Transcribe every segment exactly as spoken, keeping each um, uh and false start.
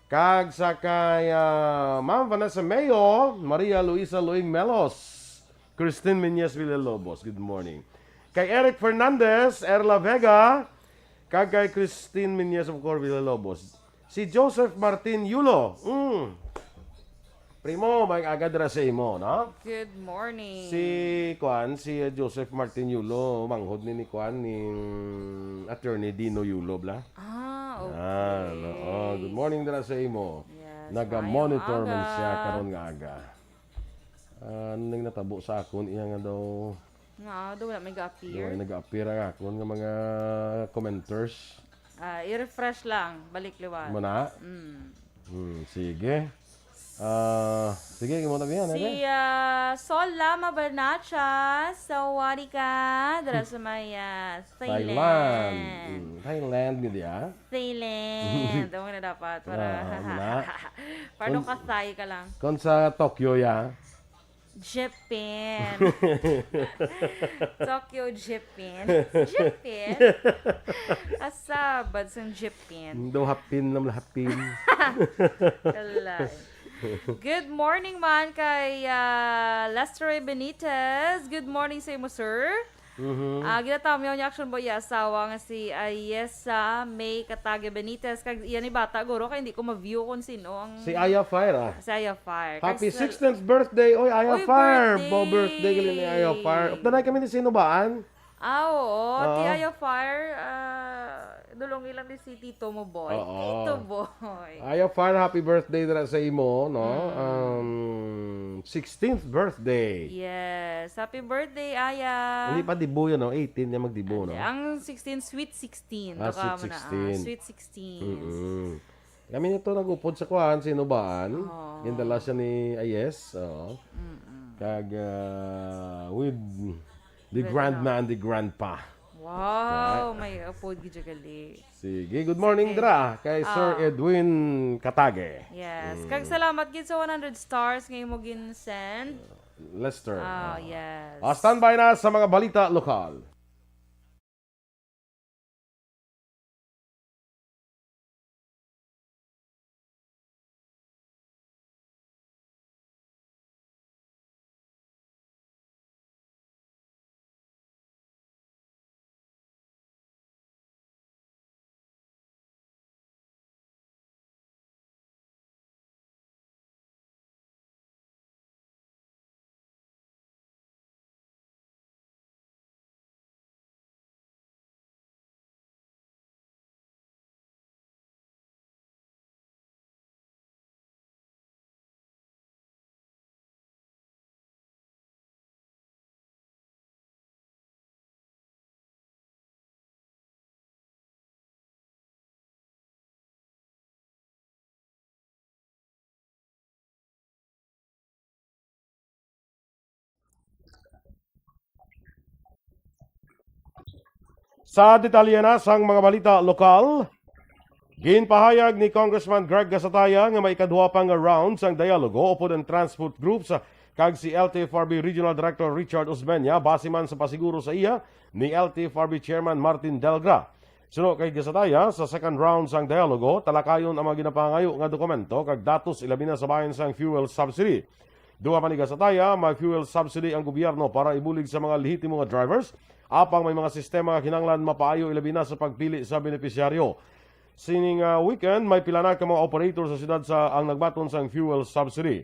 Kag sa kay, ah, Ma'am Vanessa Mayo, Maria Luisa Luing Melos, Christine Meñez Villalobos, good morning. Kay Eric Fernandez, Erla Vega, kag kay Christine Meñez of course Villalobos. Si Joseph Martin Yulo. Mm. Primo, may aga dira sa imo, no? Good morning. Si, kuan, si, uh, Joseph Martin Yulo, manghod ni, ni kuan, ni, mm, Attorney Dino Yulo, bla? Ah, okay. Ah, no. Oh, good morning dira sa imo. Yes, Naga-monitor maayong man siya aga. Karon nga aga. Ah, ano nang natabo sa akon? Iya nga daw, Nga daw wala may daw ga-appear. Ay nag-appear ang akon nga mga commenters. Ah, i-refresh lang. Balik liwat. Muna? Mm. Hmm, sige. Ah, sige, imo na biyan, Si, okay? ah, Sol Lama Bernacha, sawadee ka, dira sa may, ah, Thailand. Thailand. Mm, Thailand, gid, ah. Thailand. Amo na dapat para, Ah, amo na. para Kung, ka-Thai ka lang. Kung sa Tokyo, ya. Japan. Tokyo, Japan. Japan? Asa bad sang Japan? Daw hapin, nam hapin. Kalay. Good morning man kay, ah, Lester Ray Benitez. Good morning sa imo, sir. Mhm. Ah, ginatamyaw niya, action boy, iya asawa nga si Ayesa May Katage Benitez. Kag iya ni bata, guro, kay hindi ko ma-view kung sino ang Si Aya Fire, ah. Si Aya Fire. Kag Happy sa sixteenth birthday, oy, Aya Uy, Fire. Bo, birthday. Birthday gali ni Aya Fire. Updanay kami ni Sinubaan. Ah, oo. Oo. Ti Aya Fire, ah, dulong ilang ni si Tito mo, boy. Oo. Tito boy. Aya Fire, happy birthday dira sa imo, no? Mm. Um, sixteenth birthday. Yes. Happy birthday, Aya. Hindi pa debut yan, no? Eighteen niya mag-debut, no? Ang sixteen, sweet sixteen. Ah, Baka sweet mo na, ah, sixteen. Sweet sixteen. Mm-mm. Kami nito nag-upod sa kuan, Sinubaan. Oo. Gindala siya ni Ayes, oo. Mm-mm. Kag, ah, with the With grandma ano? and the grandpa. Wow, Right. may upod gid siya gali. Sige, good morning, Sige. Dra, kay Sir Ah. Edwin Katage. Yes. Mm. Kag salamat gid sa one hundred stars nga imo gin-send. Lester. Ah, Ah. yes. Ah, standby na sa mga balita lokal. Sa detalye na sang mga balita lokal, ginpahayag ni Congressman Greg Gasataya nga may ikadua pa nga round sang dialogo upod ang transport groups kag si L T F R B Regional Director Richard Osmeña base man sa pasiguro sa iya ni L T F R B Chairman Martin Delgra. Suno kay Gasataya, sa second round sang dialogo, talakayon ang mga ginapangayo nga dokumento kag datos, ilabi na sa bahin sang fuel subsidy. Dugang pa ni Gasataya, may fuel subsidy ang gobyerno para ibulig sa mga lehitimo nga drivers, apang may mga sistema nga kinahanglan mapaayo, ilabi na sa pagpili sa benepisyaryo. Sining, ah, weekend, may pila na ka mga operator sa siyudad sa ang nagbaton sang fuel subsidy.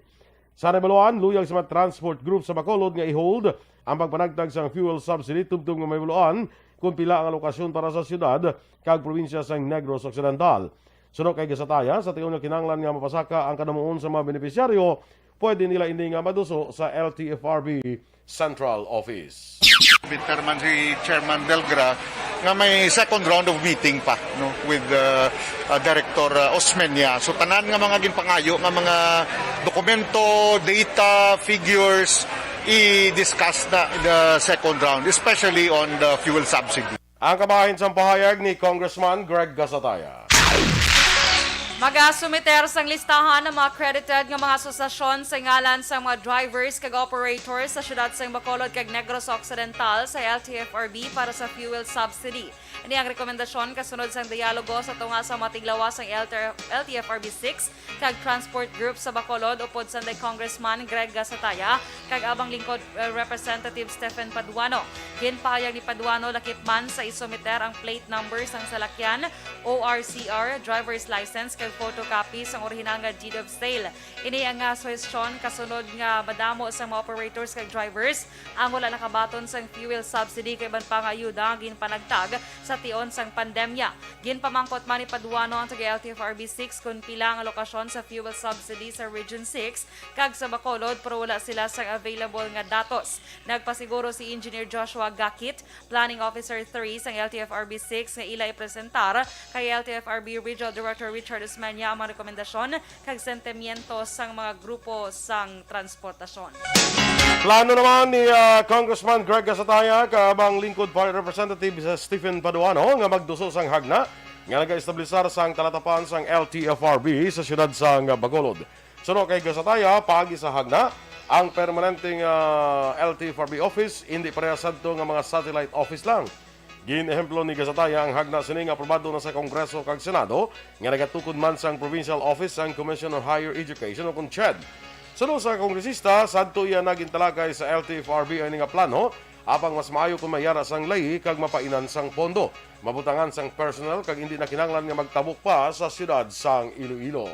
Sa nahibaluan, luyag sa mga transport group sa Bacolod nga i-hold ang pagpanagtag sang fuel subsidy tubtob nga mahibaluan kon pila ang alokasyon para sa siyudad kag probinsya sang Negros Occidental. Suno kay Gasataya, sa tion nga kinahanglan nga mapasaka ang kadamuon sa mga benepisyaryo, pwede nila ini nga maduso sa L T F R B Central Office. Chairman, si Chairman Delgra nga may second round of meeting pa, no, with, uh, uh, Director, uh, Osmeña. So, tanan nga mga ginpangayo nga mga dokumento, data, figures, i-discuss na in the second round, especially on the fuel subsidy. Ang kabahin sang pahayag ni Congressman Greg Gasataya. Magasumiter sang listahan ang mga accredited nga mga asosasyon sa ngalan sang mga drivers kag operators sa siyudad sang Bacolod kag Negros Occidental sa L T F R B para sa fuel subsidy. Ini ang rekomendasyon kasunod sang dialogo sa tunga sa mga tiglawas sang L T F R B six kag transport group sa Bacolod upod sanday Congressman Greg Gasataya kag abang lingkod, eh, Representative Stephen Paduano. Ginpahayag ni Paduano lakip man sa isumiter ang plate number sang salakyan, O R C R, driver's license kag photocopy sang orihinal nga deed of sale. Ini ang, ah, suhestyon kasunod nga madamo sang mga operators kag drivers ang wala nakabaton sang fuel subsidy kag iban pa nga ayuda nga ginpanagtag sa tion sang pandemya. Ginpamangkot man ni Paduano ang taga L T F R B six kon pila nga lokasyon sa fuel subsidy sa Region six kag sa Bacolod, pero wala sila sang available nga datos. Nagpasiguro si Engineer Joshua Gakit, Planning Officer three sang L T F R B six, nga ila ipresentar kay L T F R B Regional Director Richard Osmeña ang mga rekomendasyon kag sentimiento sang mga grupo sang transportasyon. Plano naman ni, ah, Congressman Greg Gasataya kag abang lingkod pa Representative sa Stephen Paduano nga magduso sang hagna nga nagaestablisar sang talatapan sang L T F R B sa siyudad sang Bacolod. Suno kay Gasataya, paagi sa hagna, ang permanenteng, ah, L T F R B office indi pareha sadto nga mga satellite office lang. Gin-ehemplo ni Gasataya ang hagna sini nga aprobado na sa Kongreso kag Senado nga nagatukod man sang provincial office sang Commission on Higher Education o kon CHED. Suno sa kongresista, sadto iya na gintalakay sa L T F R B ang ini nga plano, apang mas maayo kon mayara sang layi kag mapainan sang pondo, mabutangan sang personnel kag indi na kinahanglan nga magtabok pa sa siyudad sang Iloilo.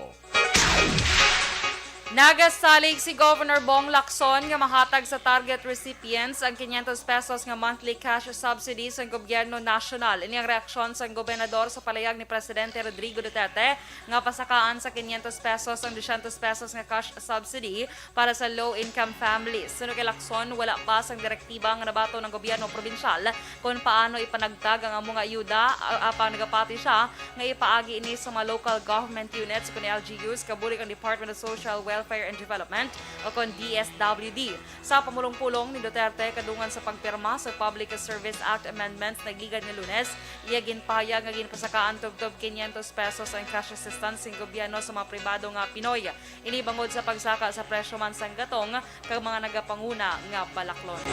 Nagasalig si Governor Bong Lacson nga mahatag sa target recipients ang quinientos pesos nga monthly cash subsidy sang gobyerno nasyonal. Ini ang reaksyon sang gobernador sa palayag ni Presidente Rodrigo Duterte nga pasakaan sa quinientos pesos ang dosyentos pesos nga cash subsidy para sa low-income families. Suno kay Lacson, wala pa sang direktiba nga nabaton ang gobyerno probinsyal kon paano ipanagtag ang amo nga ayuda, a-, apang nagapati sia nga ipaagi ini sa mga local government units kon L G Us kabulig ang Department of Social Welfare and Development o kon D S W D. Sa pamulong-pulong ni Duterte kadungan sa pagpirma sa Public Service Act Amendments nagligad nga Lunes, iya ginpahayag nga ginpasakaan tubtob quinientos pesos ang cash assistance sing gobyerno sa mga pribado nga Pinoy. Ini bangod sa pagsaka sa presyo man sang gatong kag mga nagapanguna nga balaklon.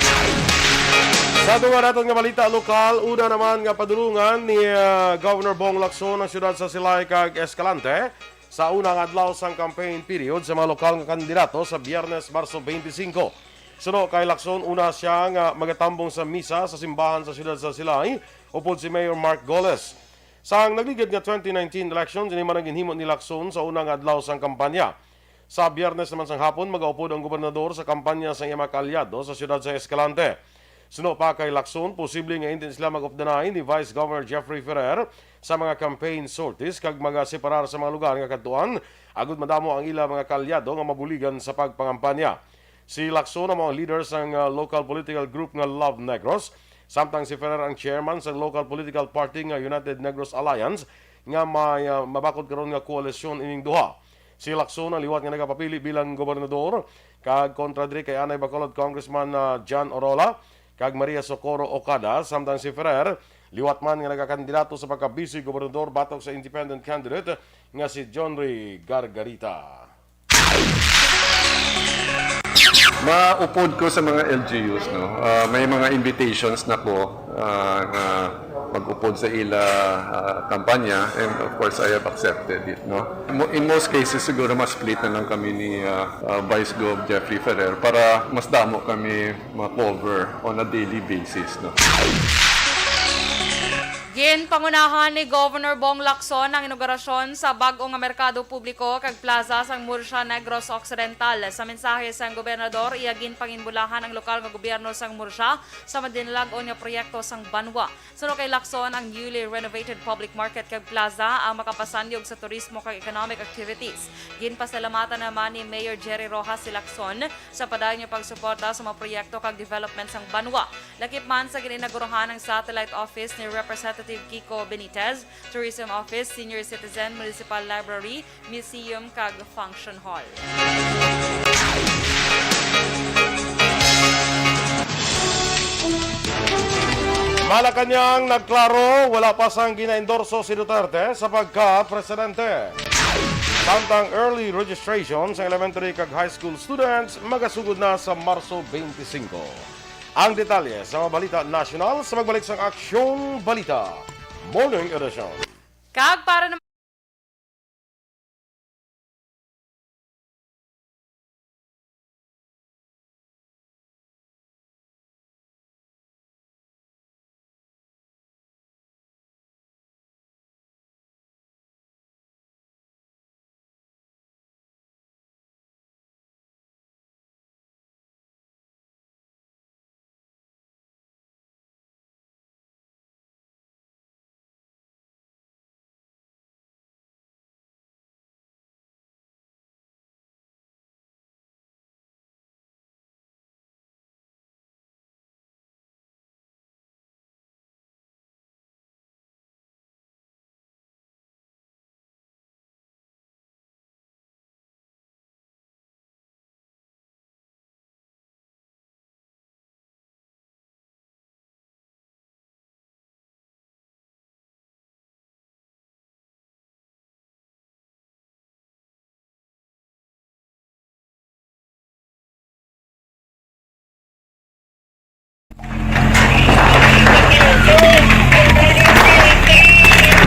Sa duha naton nga balita lokal, una naman nga padulungan ni, ah, Governor Bong Lacson ang siyudad sa Silay kag Escalante sa unang adlaw sang campaign period sa mga lokal nga kandidato sa Biyernes, Marso twenty-five. Suno kay Lacson, una sia nga magatambong sa misa sa simbahan sa siyudad sa Silay upod si Mayor Mark Goles. Sang nagligad nga twenty nineteen elections, ini man ang ginhimo ni Lacson sa unang adlaw sang kampanya. Sa Biyernes naman sang hapon, magaupod ang gobernador sa kampanya sa iya mga kaalyado sa siyudad sa Escalante. Suno pa kay Lacson, posible nga indi sila mag-updanay ni Vice Governor Jeffrey Ferrer sa mga campaign sorties kag magaseparar sa mga lugar nga kadtuan agud madamo ang ila mga kaalyado nga mabuligan sa pagpangampanya. Si Lacson amo ang leader sang, ah, local political group nga Love Negros, samtang si Ferrer ang chairman sang local political party nga United Negros Alliance nga may, ah, mabakod karon nga koalisyon ining duha. Si Lacson ang liwat nga nagapapili bilang gobernador, kag kontra diri kay anay Bacolod Congressman, ah, John Orola kag Maria Socorro Okada, samtang si Ferrer liwat man nga nagakandidato sa pagka-vice gobernador batok sa independent candidate nga si John Ray Gargarita. Maupod ko sa mga L G Us, no? Ah, may mga invitations na ko, ah, nga mag-upod sa ila, ah, kampanya, and of course, I have accepted it, no? Mo-, in most cases, siguro mas split na lang kami ni, ah, ah, Vice Gov Jeffrey Ferrer para mas damo kami ma-cover on a daily basis, no? Ginpangunahan ni Governor Bong Lacson ang inaugurasyon sa bag-o nga merkado publiko kag plaza sang Murcia, Negros Occidental. Sa mensahe sang gobernador, iya ginpanginbulahan ang lokal nga gobyerno sang Murcia sa madinalag-on nga proyekto sang banwa. Suno kay Lacson, ang newly renovated public market kag plaza ang makapasanyog sa turismo kag economic activities. Ginpasalamatan naman ni Mayor Jerry Rojas si Lacson sa padayon nga pagsuporta sa mga proyekto kag development sang banwa. Lakip man sa gin-inaugurahan ang satellite office ni Representative Kiko Benitez, tourism office, senior citizen, municipal library, museum, kag function hall. Malacañang nagklaro, wala pa sang ginaendorso si Duterte sa pagka-presidente. Samtang early registration sa elementary kag high school students magasugod na sa Marso twenty-five. Ang detalye sa mga balita nasyonal sa pagbalik sang Aksyong Balita. Morning Edition. Kag para naman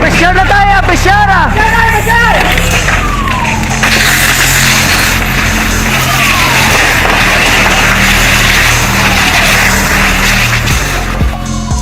Pressure na tayo, pressure na!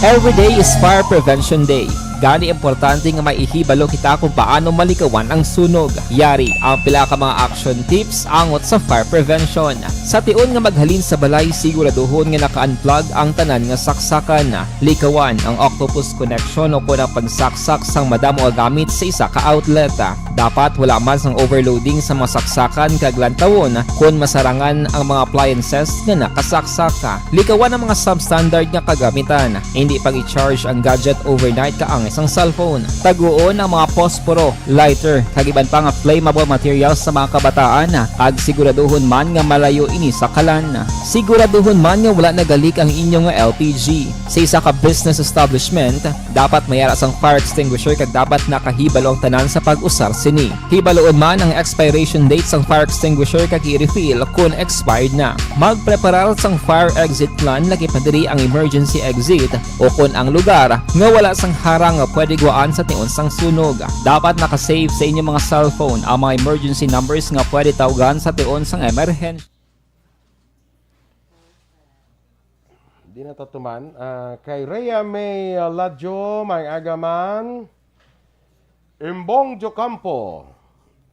Every day is Fire Prevention Day. Gani, importante nga may ihibalo kita kung paano malikawan ang sunog. Yari ang pila ka mga action tips angot sa fire prevention. Sa tion nga maghalin sa balay, siguraduhon nga naka-unplug ang tanan nga saksakan. Likawan ang octopus connection o kon ang pagsaksak sang madamo nga gamit sa isa ka outlet. Dapat wala man sang overloading sa mga saksakan kag lantawon kon masarangan ang mga appliances nga nakasaksak. Likawan ang mga substandard nga kagamitan. Hindi pag-i-charge ang gadget overnight kaangay sang cellphone. Taguon ang mga posporo, lighter, kag iban pa nga flammable materials sa mga kabataan, kag siguraduhon man nga malayo ini sa kalan. Siguraduhon man nga wala nagalik ang inyo nga L P G. Sa isa ka business establishment, dapat may ara sang fire extinguisher kag dapat nakahibalo ang tanan sa pag-usar sini. Hibaluon man ang expiration date sang fire extinguisher kag i-refill kon expired na. Magpreparar sang fire exit plan, lakip na diri ang emergency exit o kon ang lugar nga wala sang harang nga pwede guwaan sa tion sang sunog. Dapat naka-save sa inyo mga cellphone ang mga emergency numbers nga pwede tawgan sa tion sang emerhensya. Di na ta tuman. Ah, kay Rhea May, ah, Ladjo, may agaman. Imbong Jocampo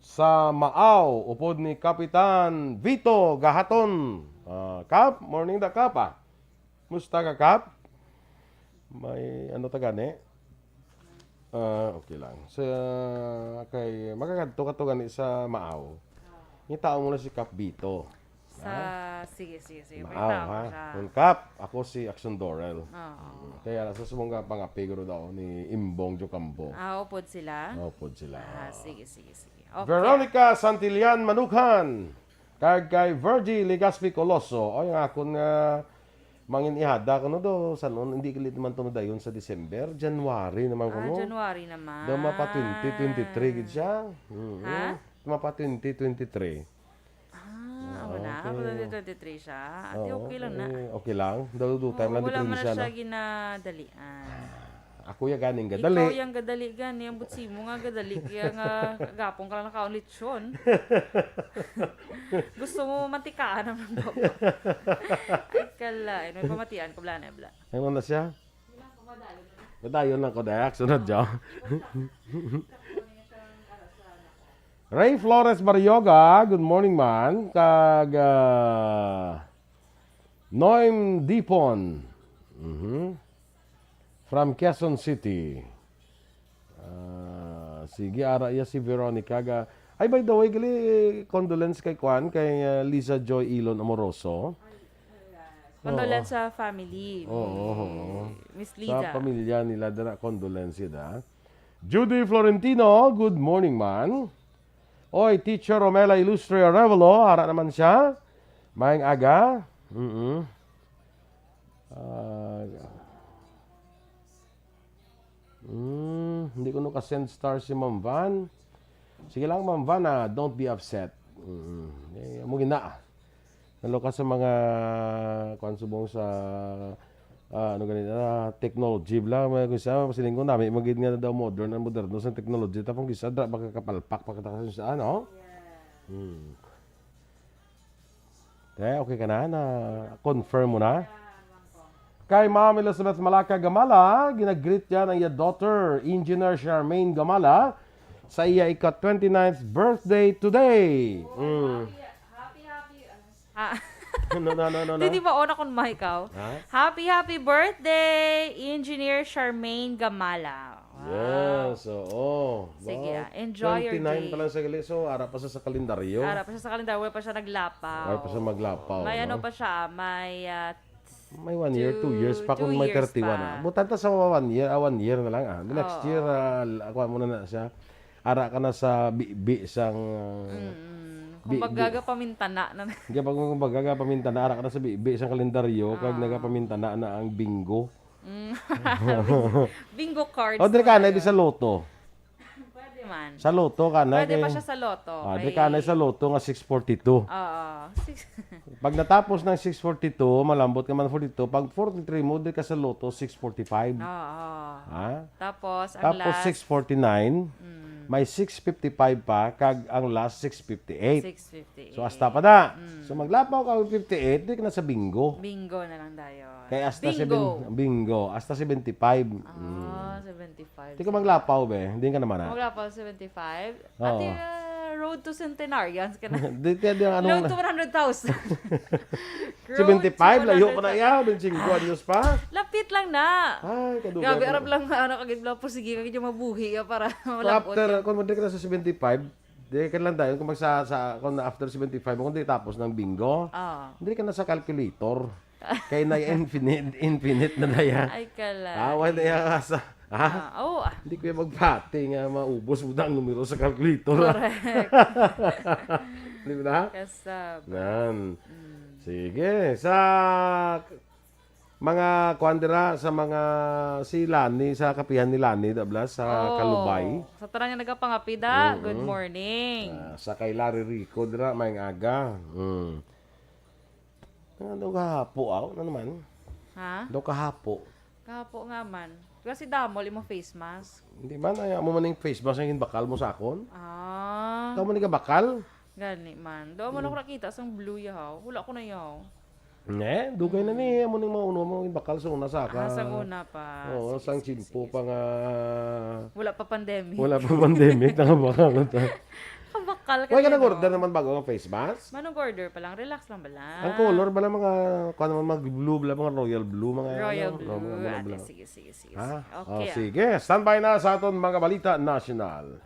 sa Maaw, upod ni Kapitan Vito Gahaton. Ah, Kap, morning da, Kap, ah. Musta ka, Kap? May ano ta gani? Ah, okay lang. Sa, kay, makakadto ka to gani sa Maaw. Ngitaon mo na si Kap Vito. Sa, sige, sige, sige. Maaw, pangitaon ko ha? Siya. Kung Kap, ako si Action Dorel. Oo. Mm. Kaya nasa sumungga pang apigro daw ni Imbong Jocampo. Ah, upod sila? Upod sila. Ah, sige, sige, sige. Okay. Veronica Santillan Manukhan. Kag kay Virgie Legaspi Coloso. Oy, ang akon nga mangin ihada kuno do, sanon, hindi gali naman to madayon sa December, January naman. Ah, kuno. January naman. Do mapa twenty twenty-three gid siya. Mm. Ha? Mapa twenty twenty-three. Ah, amo na. Okay. Mapa twenty twenty-three siya. Ate, oo, okay lang na. Eh, okay lang. Daw, do time lang. Oo, wala man na siya ginadalian. Ako ya ganing gadali. Ikaw yang gadali gani, ang butsi mo nga gadali, kaya nga gapon ka lang nakaon lechon. Gusto mo mantikaan naman ba? Ay, kala, eh, may pamatian ko, bla na, bla. Ano na siya? Padayon lang ko, Dayak. Sunod, jo. Ray Flores Barrioga, good morning, man. Kag, ah, Noem Dipon. Mhm. From Quezon City. Ah, sige, ara iya si Veronica ga. Ay, by the way, gali, condolence kay Kwan, kay, ah, Liza Joy Ilon Amoroso. Condolence sa family ni Miss Liza. Oo, oo. Sa pamilya nila, dira, condolence, da. Judy Florentino, good morning, man. Oy, Teacher Romela Ilustre Arevalo, ara naman siya. Maayong aga. Mm-mm. Ah, mm, hindi ko no ka-send star si Ma'am Van. Sige lang, Ma'am Van, ah, don't be upset. Mm-mm. Eh, amo gina. Lalo ka sa mga, kuwan, subong sa, ah, ano gani, ah, technology bala. May kung sa, siling ko, nami magid nga daw modern, ang moderno sa technology. Tapos kung isa, dra, makakapalpak pa kita sa, ano? Hmm. Okay, okay ka na? Na-confirm mo na? Kay Ma'am Elizabeth Malaka Gamala, ginag-greet yan ang iya daughter, Engineer Charmaine Gamala, sa iya ika twenty-ninth birthday today. Mm. Happy, happy, happy, ano, ha? No, no, no, no, no. Di, di ba, ona kung mahikaw? Ha? Happy, happy birthday, Engineer Charmaine Gamala. Wow. Yes, oo. Sige, Wow. ah, enjoy your twenty-nine day. pa lang sa gali, so ara pa siya sa kalendaryo. Ara pa siya sa kalendaryo, wala pa siya naglapaw. Wala pa siya maglapaw, May ano no? pa siya, may, ah, May one year, two two, years pa two kung may years thirty-one pa. ah. Butan ta sa one year, ah, one year na lang ah. The next Oo. year, ah, l-, kuha mo na na siya. Ara ka na sa bibi sang, ah, Mm-mm. Bi-, Kung bi- baga pamintana na. Di ba kung baga pamintana, ara ka na sa bibi sang kalendaryo, kag Ah. nagapamintana na ang bingo. Mm. Bingo cards O, diri ka na, talaga. Ibi sa loto. Pwede man. Sa loto ka na, Pwede pa kay siya sa loto. Ah, diri ka na sa loto nga six forty-two. Oo. Six. Pag natapos ng six forty-two, malambot ka man forty-two. Pag forty-three mo, diri ka sa loto, six forty-five. Oo. Ha? Tapos, ang Tapos last, six forty-nine, Mm. may six fifty-five pa, kag ang last, six fifty-eight. Six fifty-eight. So, hasta pa na. Mm. So, maglapaw ka og fifty-eight, di ka na sa bingo. Bingo na lang dayon. Kay hasta Bingo. seven, bingo, hasta seventy-five. Ah, Mm. seventy-five. Di ka maglapaw, be. Hindi ka naman, ah. Maglapaw, seventy-five. Oo. Ate, ah, road to centenarians ka na. Di, di, di, ano Road lang. to one hundred thousand. Road seventy-five, to layo pa na one hundred thousand. iya, twenty-five anyos pa. Lapit lang na. Ay, kadugay Grabe, pa arap na. lang, ano, kagid lang po, sige, kagid yung mabuhi, ah, para So, malabot after, ka. kung mo ka na sa seventy-five, di ka lang dayon, kung magsa-, sa, kung after seventy-five, kung di tapos ng bingo, Ah. hindi ka na sa calculator. Kay na infinite, infinite na na yan. Ay, kala. Ah, wala na yan sa, ha? Ah, oo, ah. Hindi ko yan magpati nga maubos mo na ang numero sa calculator, ah. Correct. Di ba na? Kasab. Nan. Mm. Sige, sa mga kuwan dira, sa mga si Lani, sa kapihan ni Lani, dabla, sa Oh, Kalubay. Sa tanan nga nagapangapida, Mm-mm. good morning. Ah, sa kay Larry Rico dira, maayong aga. Mm. Nga daw kahapo, aw, na naman? Ha? Daw kahapo. Kahapo nga man. Kasi damol imo face mask. Hindi man, ay, amo man yung face mask ang ginbakal mo sa akon. Ah. Ikaw man yung gabakal? Gani man. Daw man Hmm. ako nakita sang blue yahaw. Wala ko na yahaw. Ne, dugay na ni, Hmm. amo ning mga uno mo, ginbakal sa una sa ka. Ah, sa una pa. Oo, Sige, sang sige, tiyempo sige, pa sige. nga Wala pa pandemic. Wala pa pandemic, nakabakal na ta. Kabakal ka Wala ka na, nag-order no? naman bago ang face mask? Manong order pa lang, relax lang bala. Ang color bala mga, kuwan naman, mga blue bala, mga royal blue, mga Royal ano, blue. mga, mga Ah, blue. sige, sige, sige, Ha? sige. Oh, Okay, ah. sige. Standby na sa aton mga balita nasyonal.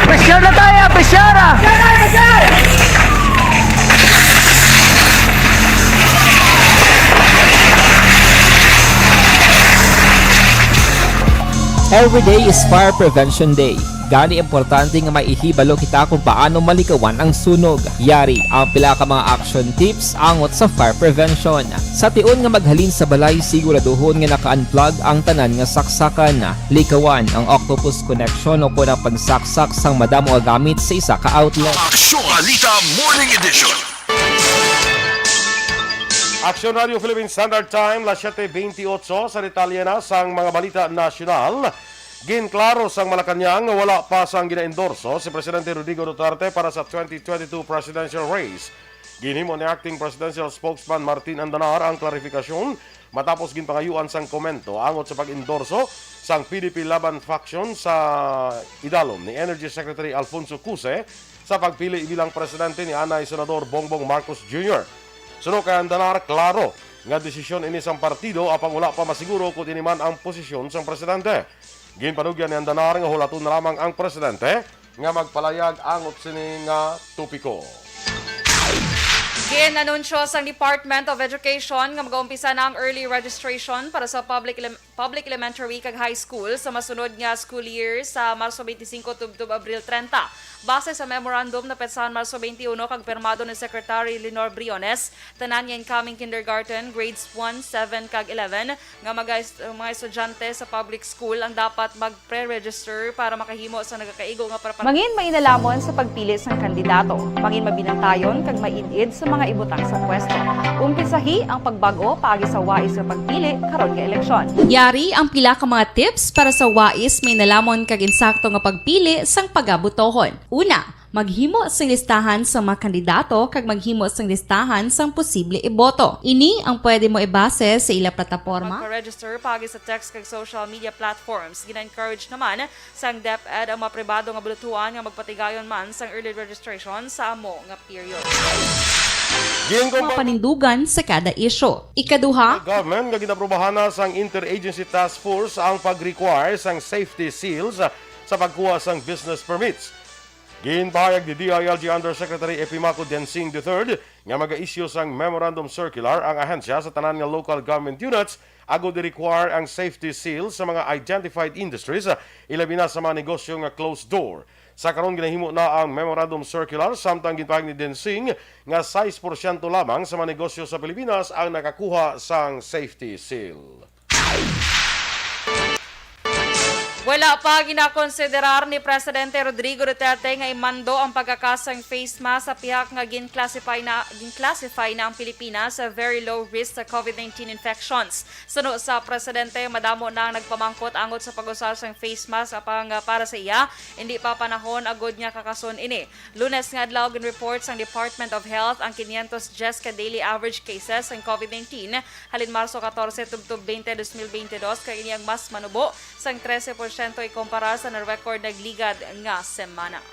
Pressure na tayo, pressure! Every day is Fire Prevention Day. Gani, importante nga maihibalo kita kung paano malikawan ang sunog. Yari ang pila ka mga action tips angot sa fire prevention. Sa tion nga maghalin sa balay, siguraduhon nga naka-unplug ang tanan nga saksakan. Likawan ang octopus connection o kon ang pagsaksak sang madamo nga gamit sa isa ka outlet. Aksyon Balita Morning Edition. Aksyon Radio Philippine Standard Time, las siete veintiocho. Sa detalye na sang mga balita nasyonal, ginklaro sang Malacañang nga wala pa sang ginaendorso si Presidente Rodrigo Duterte para sa twenty twenty-two presidential race. Ginhimo ni Acting Presidential Spokesman Martin Andanar ang klarifikasyon matapos ginpangayuan sang komento angot sa pag-endorso sang P D P Laban faction sa idalom ni Energy Secretary Alfonso Cuse sa pagpili bilang presidente ni anay Senador Bongbong Marcos Junior. Suno kay Andanar, klaro nga desisyon ini sang partido, apang wala pa masiguro kon ini man ang posisyon sang presidente. Ginpanugyan ni Andanar nga hulaton na lamang ang presidente nga magpalayag angot sini nga topiko. Gin-anunsyo sang Department of Education nga mag-umpisa na ang early registration para sa public elem-, public elementary kag high school sa masunod nga school year sa Marso twenty-five tubtob Abril treinta. Base sa memorandum na petsahan Marso twenty-one kag pirmado ni Secretary Lenore Briones, tanan nga incoming kindergarten, grades one, seven, kag eleven nga mga est-, mga estudyante sa public school ang dapat mag-pre-register para makahimo sa nagakaigo nga preparasyon. Mangin mainalamon sa pagpili sang kandidato. Mangin mabinantayon kag maid-id sa mga ibutang sa pwesto. Umpisahi ang pagbag-o paagi sa wais nga pagpili karon nga eleksyon. Yari ang pila ka mga tips para sa wais mainalamon kag insakto nga pagpili sang pagabutohon. Una, maghimo sing listahan sa mga kandidato kag maghimo sing listahan sang posible iboto. Ini ang pwede mo ibase sa ila plataporma. Pagpa-register paagi sa text kag social media platforms. Gina-encourage naman sang DepEd ang mga pribado nga bulutuan nga magpatigayon man sang early registration sa amo nga period. Ginkumpara Mga panindugan sa kada isyu. Ikaduha, government nga ginaprubahan na sang Interagency Task Force ang pag-require sang safety seals sa pagkuha sang business permits. Ginpahayag ni D I L G Undersecretary Epimaco Densing the third nga maga-issue sang memorandum circular ang ahensya sa tanan nga local government units agod i-require ang safety seal sa mga identified industries, ilabi na sa mga negosyo nga closed door. Sa karon, ginahimo na ang memorandum circular, samtang ginpahayag ni Densing nga sais porsyento lamang sa mga negosyo sa Pilipinas ang nakakuha sang safety seal. Wala pa ginakonsiderar ni Presidente Rodrigo Duterte nga imando ang pagkakasang face mask sa pihak nga gin-classify na, gin-classify na ang Pilipinas sa very low risk sa COVID nineteen infections. Suno sa presidente, madamo na ang nagpamangkot angot sa pag-usar sang face mask, apang, ah, para sa iya, indi pa panahon agud nga kakason ini. Lunes nga adlaw, gin-report sang Department of Health ang quinientos diez ka daily average cases sang COVID nineteen halin Marso catorce tubtob veinte, dos mil veinte dos, kag ini ang mas manubo sang trese porsyento ikumpara sa na-record nagligad nga semana.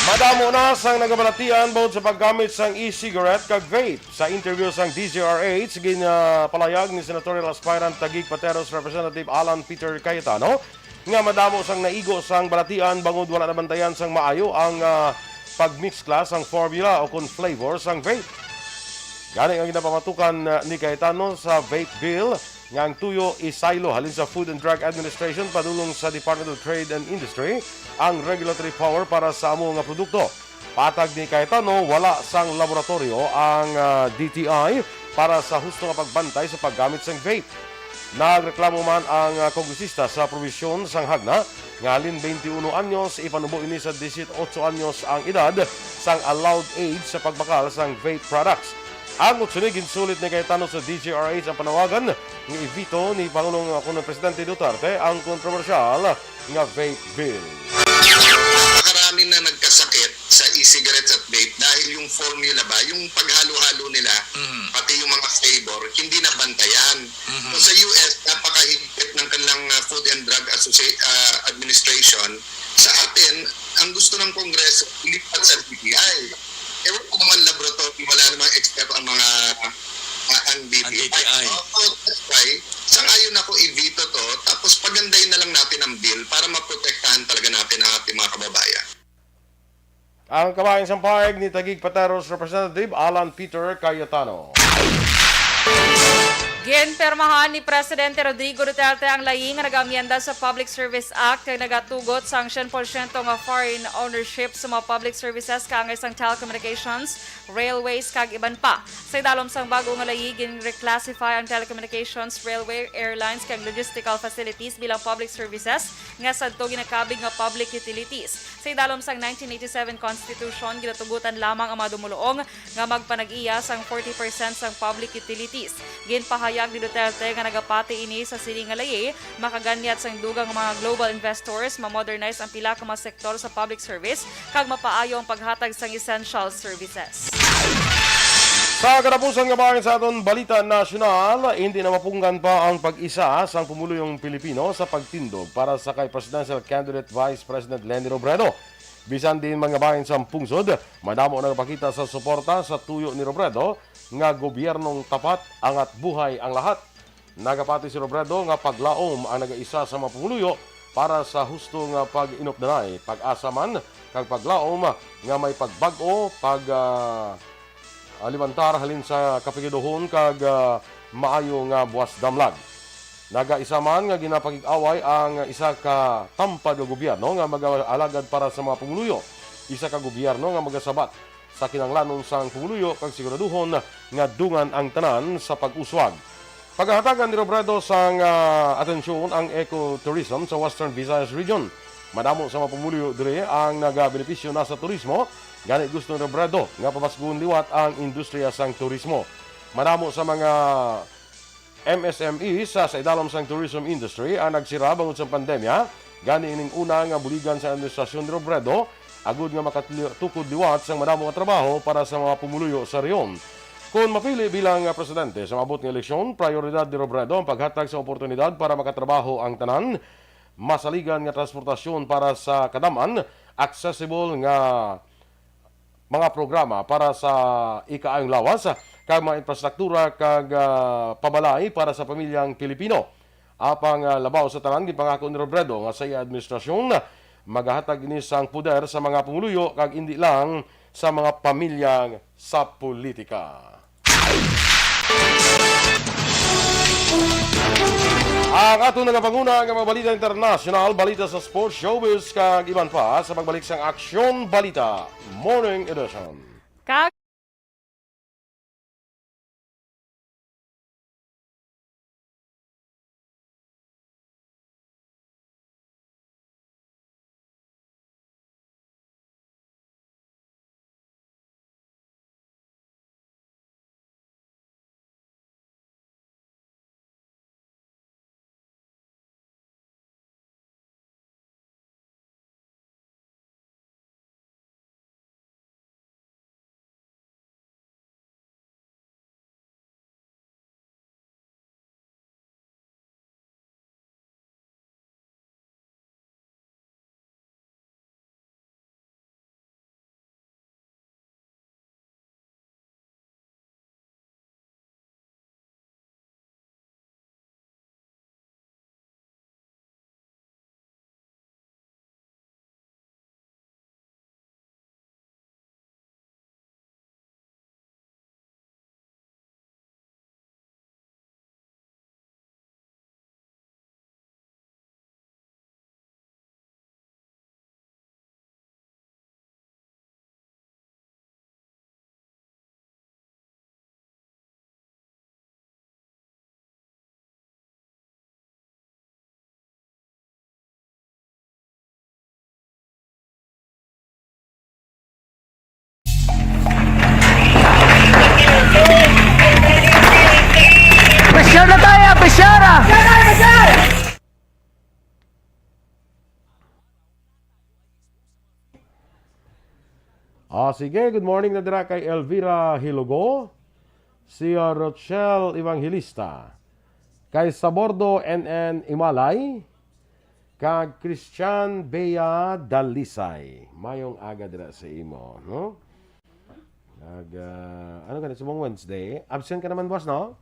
Madamo na sang nagabalatian bangod sa paggamit sang e-cigarette kag vape. Sa interview sang D Z R H, ginapalayag ni senatorial aspirant Taguig Pateros Representative Alan Peter Cayetano nga madamo sang naigo sang balatian bangod wala nabantayan sang maayo ang, ah, pagmixkla sang formula o kon flavor sang vape. Gani nga ginapamatukan, ah, ni Cayetano sa vape bill nga ang tuyo isaylo halin sa Food and Drug Administration padulong sa Department of Trade and Industry ang regulatory power para sa amo nga produkto. Patag ni Cayetano, wala sang laboratoryo ang, ah, D T I para sa husto nga pagbantay sa paggamit sang vape. Nagreklamo man ang, ah, kongresista sa probisyon sang hagna nga halin twenty-one anyos, ipanubo ini sa dieciocho anyos ang edad sang allowed age sa pagbakal sang vape products. Ang utsunig, ginsulit ni Cayetano sa D Z R H ang panawagan nga i-veto ni Pangulong, ah, kuno Presidente Duterte ang kontrobersyal nga vape bill. Napakarami na nagkasakit sa e-cigarettes at vape dahil yung formula ba, yung paghalo-halo nila, Mm. pati yung mga flavor, hindi nabantayan. Mhm. So, sa U S, napakahigpit ng kanilang, ah, Food and Drug Associ-, ah, Administration. Sa atin, ang gusto ng Kongreso, ilipat sa D T I. Eh, wala naman laboratory, wala namang eksperto ang mga, ah, ang D T I. Ang D T I. Oh, so, that's why, sang-ayon ako, i-veto to, tapos pagandahin na lang natin ang bill para maprotektahan talaga natin ang ating mga kababayan. Ang kabahin sang pahayag ni Taguig Pateros Representative Alan Peter Cayetano. Ginpirmahan ni Presidente Rodrigo Duterte ang layi nga nag-amyenda sa Public Service Act kag nagatugot sang syen porsyento nga foreign ownership sa mga public services kaangay sang telecommunications, railways, kag iban pa. Sa idalom sang bag-o nga layi, ginreclassify ang telecommunications, railway, airlines, kag logistical facilities bilang public services nga sadto ginakabig nga public utilities. Sa idalom sang nineteen eighty-seven Constitution, ginatugutan lamang ang mga dumuluong nga magpanag-iya sang forty percent sang public utilities. Ginpahayag ni Duterte nga nagapati ini sa sini nga layi makaganyat sang dugang nga mga global investors, ma-modernize ang pila ka mga sektor sa public service, kag mapaayo ang paghatag sang essential services. Sa katapusan nga bahin sa aton balita nasyonal, hindi na mapunggan pa ang pag-isa sang pumuluyong Pilipino sa pagtindog para sa kay Presidential Candidate Vice President Leni Robredo. Bisan diin man nga bahin sa pungsod, madamo nagapakita sa suporta sa tuyo ni Robredo nga gobyernong tapat, angat buhay ang lahat. Nagapati si Robredo nga paglaom ang nagaisa sa mga pumuluyo para sa husto nga pag-inupdanay, pag-asa man kag paglaom nga may pagbag-o, pag, ah, ah, libantar halin sa kapigiduhon kag, ah, maayo nga buwas damlag. Nagaisa man nga ginapakig-away ang isa ka tampad nga gobyerno nga mag-alagad para sa mga pumuluyo, isa ka gobyerno nga magasabat sa kinahanglanon sang pumuluyo kag siguraduhon nga dungan ang tanan sa pag-uswag. Pagahatagan ni Robredo sang, ah, atensyon ang ecotourism sa Western Visayas Region. Madamo sa mga pumuluyo diri ang nagabenepisyo na sa turismo, gani gusto ni Robredo nga pabasgon liwat ang industriya sang turismo. Madamo sa mga M S M Es sa, sa idalom sang tourism industry ang nagsira bangod sa pandemya, gani ining una nga buligan sa administrasyon ni Robredo agud nga makatukod liwat sang madamo nga trabaho para sa mga pumuluyo sa rehiyon. Kon mapili bilang, ah, presidente sa maabot nga eleksyon, prioridad ni Robredo ang paghatag sa oportunidad para makatrabaho ang tanan, masaligan nga transportasyon para sa kadam-an, accessible nga mga programa para sa ikaayong lawas, kag mga infrastruktura kag, ah, pabalay para sa pamilyang Pilipino. Apang, ah, labaw sa tanan, gipangako ni Robredo nga sa iya administrasyon magahatag ini sang poder sa mga pumuluyo kag indi lang sa mga pamilya sa politika. Ang aton nagapanguna nga mga balita internasyonal, balita sa sports, showbiz, kag iban pa sa pagbalik sang Aksyon Balita Morning Edition. Kag Pressure na tayo, pressure ah! Ah, sige, good morning na dira kay Elvira Hilogo, si, ah, Rochelle Evangelista, kay Sabordo N N Imalay, kag Christian Bea Dalisay. Mayong aga dira sa imo, no? Nag, ah, ano ka na, subong Wednesday? Absent ka naman, boss, no?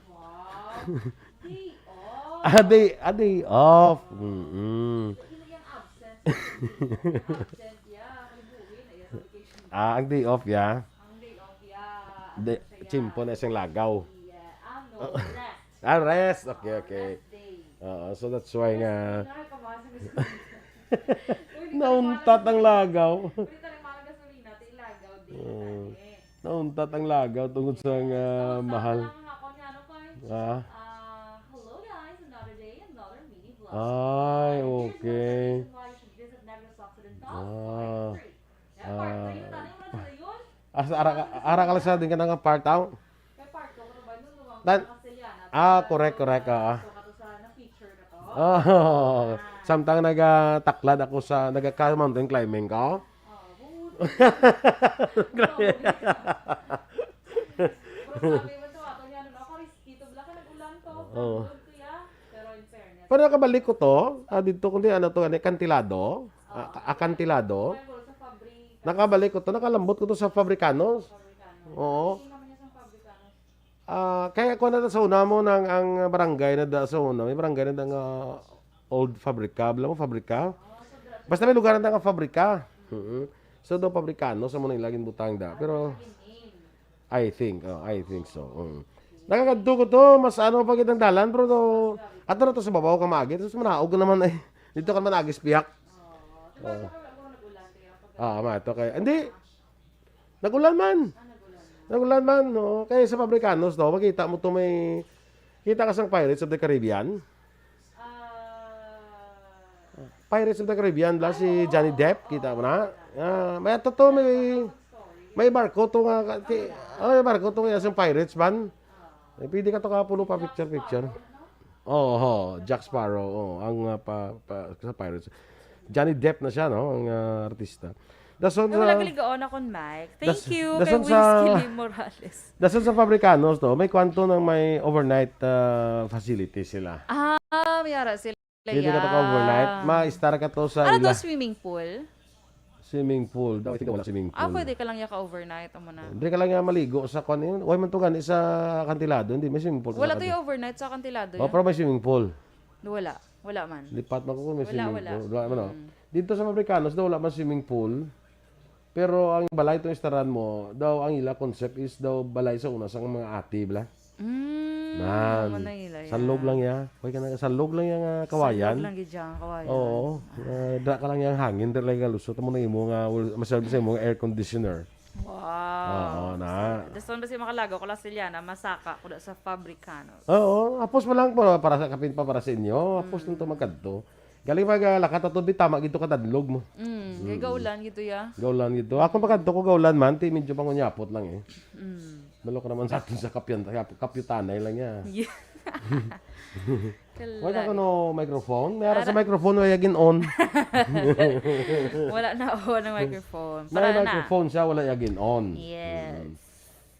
Wow. Day off. Ah, day, ah, day off. Mm-mm. Hindi na yan absent. Absent, yeah. Kalibuhin na yan, vacation. Ah, ang day off, yeah. Ang day off, yeah. Day, ano siya, yeah? Tsimpo na siyang lagaw. Yeah. Ah, no, rest. Ah, rest. Okay, okay. Rest day. Oo, so that's why nga Pwede na kayo pamasin sa gasolina. Pwede ka nauntat ang lagaw. Pwede ka naman ang gasolina, ti lagaw din. Oo. Nauntat ang lagaw tungod sa nga Tapos mahal. Tama lang ako niya, ano, Koy? Ah. Ah, hello guys, another day, another mini vlog. Ay, okay. Here's the reason why you should visit Negros Occidental. Ah. Fire free. Yan, part Ah. Three, tanay mo na sila yun. Ah, sa ara, ara ka lang sa din ka nga part out. May part two, ano ba? Nung lumang Tan-, Castellana, ah, correct, correct, ah. So, kato sa na-feature na to. Oh, Ah. samtang nagataklad ako sa, nagaka-mountain climbing ko. Oh, buti. Grabe. Pero sabi mo to, ato niya, ano, ako, risky to, bala ka nag-ulan to. Oo. Good to ya. Pero in fairness. Pero nakabalik ko to, ah, dito kundi ano to, ano, kantilado, ah, ka-, akantilado. Nakabalik ko to, nakalambot ko to sa Fabricanos. Oo. Ah, kaya ko na sa una mo nang ang barangay na da sa una, may barangay na da nga old fabrika, bala mo fabrika? Basta may lugar na da nga fabrika. Mm. So, do fabrikano sa mo nang ilagin butang da. Pero, I think, oh, I think so. Mm. Nakakadto ko to, mas ano pa kitang dalan, pero to, ato na to sa babaw ka maagi. Tapos manaog ka naman eh. Dito ka naman agis piyak. Oo. Ah, ma, ito kay, hindi. Nagulan man. Nagulan man, no? Kaya sa Fabricanos, no? Makita mo to may, kita ka sang Pirates of the Caribbean? Ah. Pirates of the Caribbean, bala si Johnny Depp, kita mo na? Ah, may ato to, may, may barko to nga, ka-, ti-, oh, may barko to nga sa Pirates man. Eh, pwede ka to kapulo pa picture-picture. Oo, ho, Jack Sparrow, oh, ang, ah, pa, pa, sa Pirates. Johnny Depp na siya, no? Ang, ah, artista. Dason Ay, wala sa, galigaon akon, Mike. Thank das-, you dason kay sa, Whiskey Lee Morales. Dason sa Fabricanos, to, may kwanto nang may overnight, ah, facility sila. Ah, may ara sila. Pwede ka to ka overnight. Yeah. Ma-star ka to sa Ano to, ila. Swimming pool? Swimming pool. Daw, I think wala swimming Ah, pool. Pwede ka lang ya ka overnight, amo na. Hindi ka lang ya maligo sa kwan yun. Why man to gani sa kantilado? Hindi, may swimming pool Wala sa to kantilado. Yung overnight sa kantilado Oh, yun? Pero may swimming pool. Wala. Wala man. Lipat man ko kung may Wala, swimming wala. Pool. Wala man, oh. Mm. Dito sa Fabricanos daw, wala man swimming pool. Pero ang balay itong istaran mo, daw ang ila concept is daw balay sa una sa mga ati, bala. Mm, Nan. Amo na ila ya. Sanlog lang ya. Hoy, ka na, sanlog lang ya nga kawayan. Sanlog lang gid ya nga kawayan. Oo. Ah. Ah, dra ka lang ya ang hangin, dra lang galusot mo na imo nga, well, masyado sa imo nga air conditioner. Wow. Oo, na. Dason ba si makalagaw ko la Siliana, masaka ko da sa Fabricanos. Oo, hapos mo lang para, para sa kapin pa para sa inyo. Hapos Mm. lang to magkadto. Galing mag, ah, lakat ato, bitama gid to ka danlog mo. Mm, kay Mm. gaulan gid to, ya. Gaulan gid to. Ako pagkadto ko gaulan man, ti medyo pangunyapot lang eh. Mm. Balo ka naman sa atin sa kapyan, kap-, kapyutanay lang ya. Yeah. Wala ka Kalay. No microphone? May ara sa Ara- microphone, wala gin on. Wala na on ang microphone. May Para na. Microphone siya, wala ya gin on. Yes. Mm.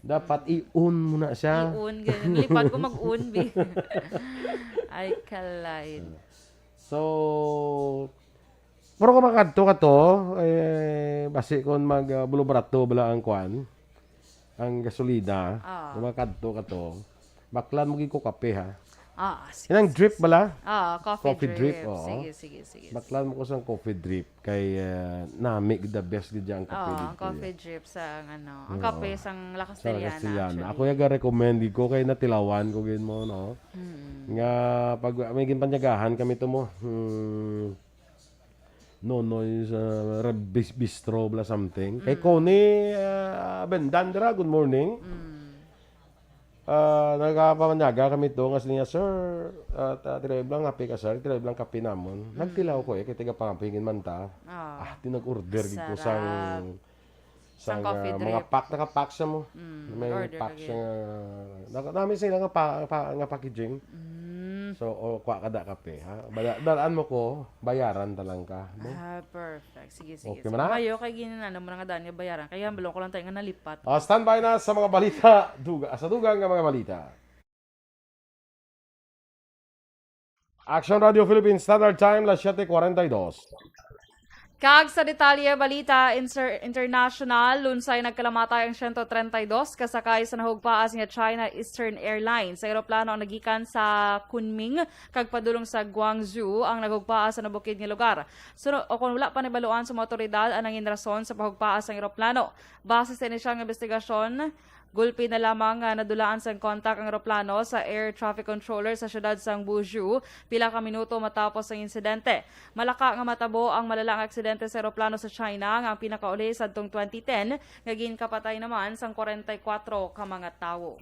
Dapat i-on mo na siya. I-on, ganun. Lipat ko mag-on, bi. Ay, kalay. So, pero kung makadto ka to, eh, basi kung mag, ah, bulubarato bala ang kwan, ang gasolina, Ah. kung makadto ka to, baklan mo gid ko kape, ha? Ah, sige, Inang sige, drip sige. Bala? Ah, coffee Coffee drip, drip, oo. Sige, sige, sige, sige. Baklan mo ko sang coffee drip kay, ah, nami gid the best gid ang kape Ah, ang dito, coffee ya. Drip sa, ano, ang Ah, kape sang La sa La Castellana, Castellana. Actually. Ako yung ga-recommend gid ko kay natilawan ko gid mo, no? Mm. Nga pag may ginpanyagahan kami to mo, hmm, Nonoy's, ah, Reb-, Bis-, Bistro, bla something. Kay Mm. Connie, ah, Bendan dira, good morning. Mm. Ah, nagapamanyaga kami to, nga siya, "Sir, ah, ta-, tira lang kape ka, sir, tira lang kape namon." Mm. Nagtilaw ko eh, kay taga Pampingin man ta. Ah. Ah, di nag-order gid ko Sarap. sang Sang Sang, coffee ah, mga drip. Pack, naka-pack siya mo. Mm, May order pack ka siya gid. Nga, naka-, nami sila nga pa-, pa-, nga packaging. Mm. So, o, kuha ka da kape, ha? Bala-, dalaan mo ko, bayaran ta lang ka, mo? Ah, perfect. Sige, sige, Okay sige. man na? Mayo kay ginin-, ano mo na nga daan nga bayaran. Kaya balon ko lang tayo nga nalipat. Ah, standby na sa mga balita. Duga, sa dugang nga mga balita. Action Radio Philippines Standard Time, las siete cuarenta y dos. Kag sa detalye, balita inter-, international, lunsay nagkalamatay ang siyento treinta y dos ka sakay sa nahugpaa nga China Eastern Airlines. Sa eroplano ang nagikan sa Kunming kag padulong sa Guangzhou ang naghugpaa sa nabukid nga lugar. Suno-, o kung wala pa nabaluan sa mga otoridad ang nangin rason sa pahugpaa sa eroplano. Base sa inisyal nga investigasyon, Gulpi na lamang nga nadulaan sang kontak ang eroplano sa air traffic controller sa siyudad sang Buzhou, pila ka minuto matapos ang insidente. Malaka nga matabo ang malala nga aksidente sa eroplano sa China, nga ang pinakauli sadtong twenty ten, nga ginkapatay naman sang kwarenta y kuwatro ka mga tawo.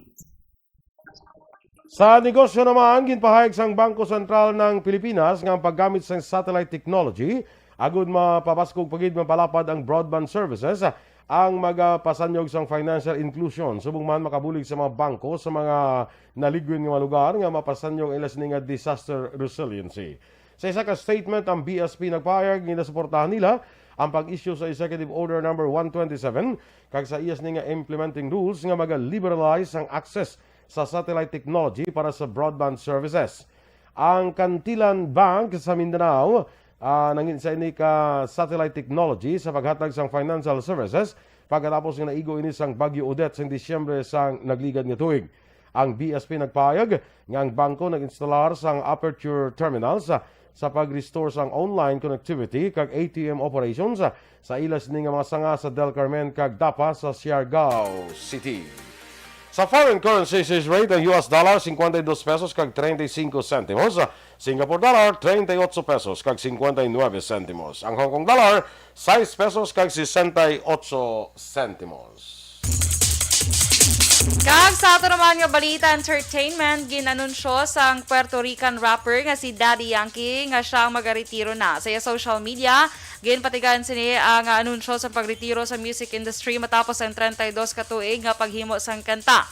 Sa negosyo naman, ginpahayag sang Bangko Sentral ng Pilipinas nga ang paggamit sang satellite technology agud mapabaskog pa gid mapalapad ang broadband services ang magapasanyog sang financial inclusion, subong man makabulig sa mga bangko sa mga naligwin nga mga lugar nga mapasanyog ang ila sini nga disaster resiliency. Sa isa ka statement, ang B S P nagpahayag nga ginasuportahan nila ang pag-issue sa Executive Order Number one twenty-seven kag sa iya sini nga implementing rules nga maga-liberalize ang access sa satellite technology para sa broadband services. Ang Kantilan Bank sa Mindanao, ah, nangin sa ini ka satellite technology sa paghatag sang financial services pagkatapos nga naigo ini sang Bagyo Odette sang Disyembre sang nagligad nga tuig. Ang B S P nagpahayag nga ang bangko nag-instalar sang aperture terminals sa, sa pag-restore sang online connectivity kag A T M operations sa ila sini nga mga sanga sa Del Carmen kag Dapa sa Siargao City. Sa foreign currency exchange rate, ang U S dollar, cincuenta y dos pesos kag treinta y cinco centimos, Singapore dollar, treinta y ocho pesos kag cincuenta y nueve centimos. Ang Hong Kong dollar, sais pesos kag sesenta y ocho centimos. Kag sa ato naman nga balita, entertainment, ginanunsyo sang Puerto Rican rapper nga si Daddy Yankee nga siya ang magaretiro na. Sa iya social media, ginpatigayon sini ang anunsyo sa pagretiro sa music industry matapos ang treinta y dos ka tuig nga paghimo sang kanta.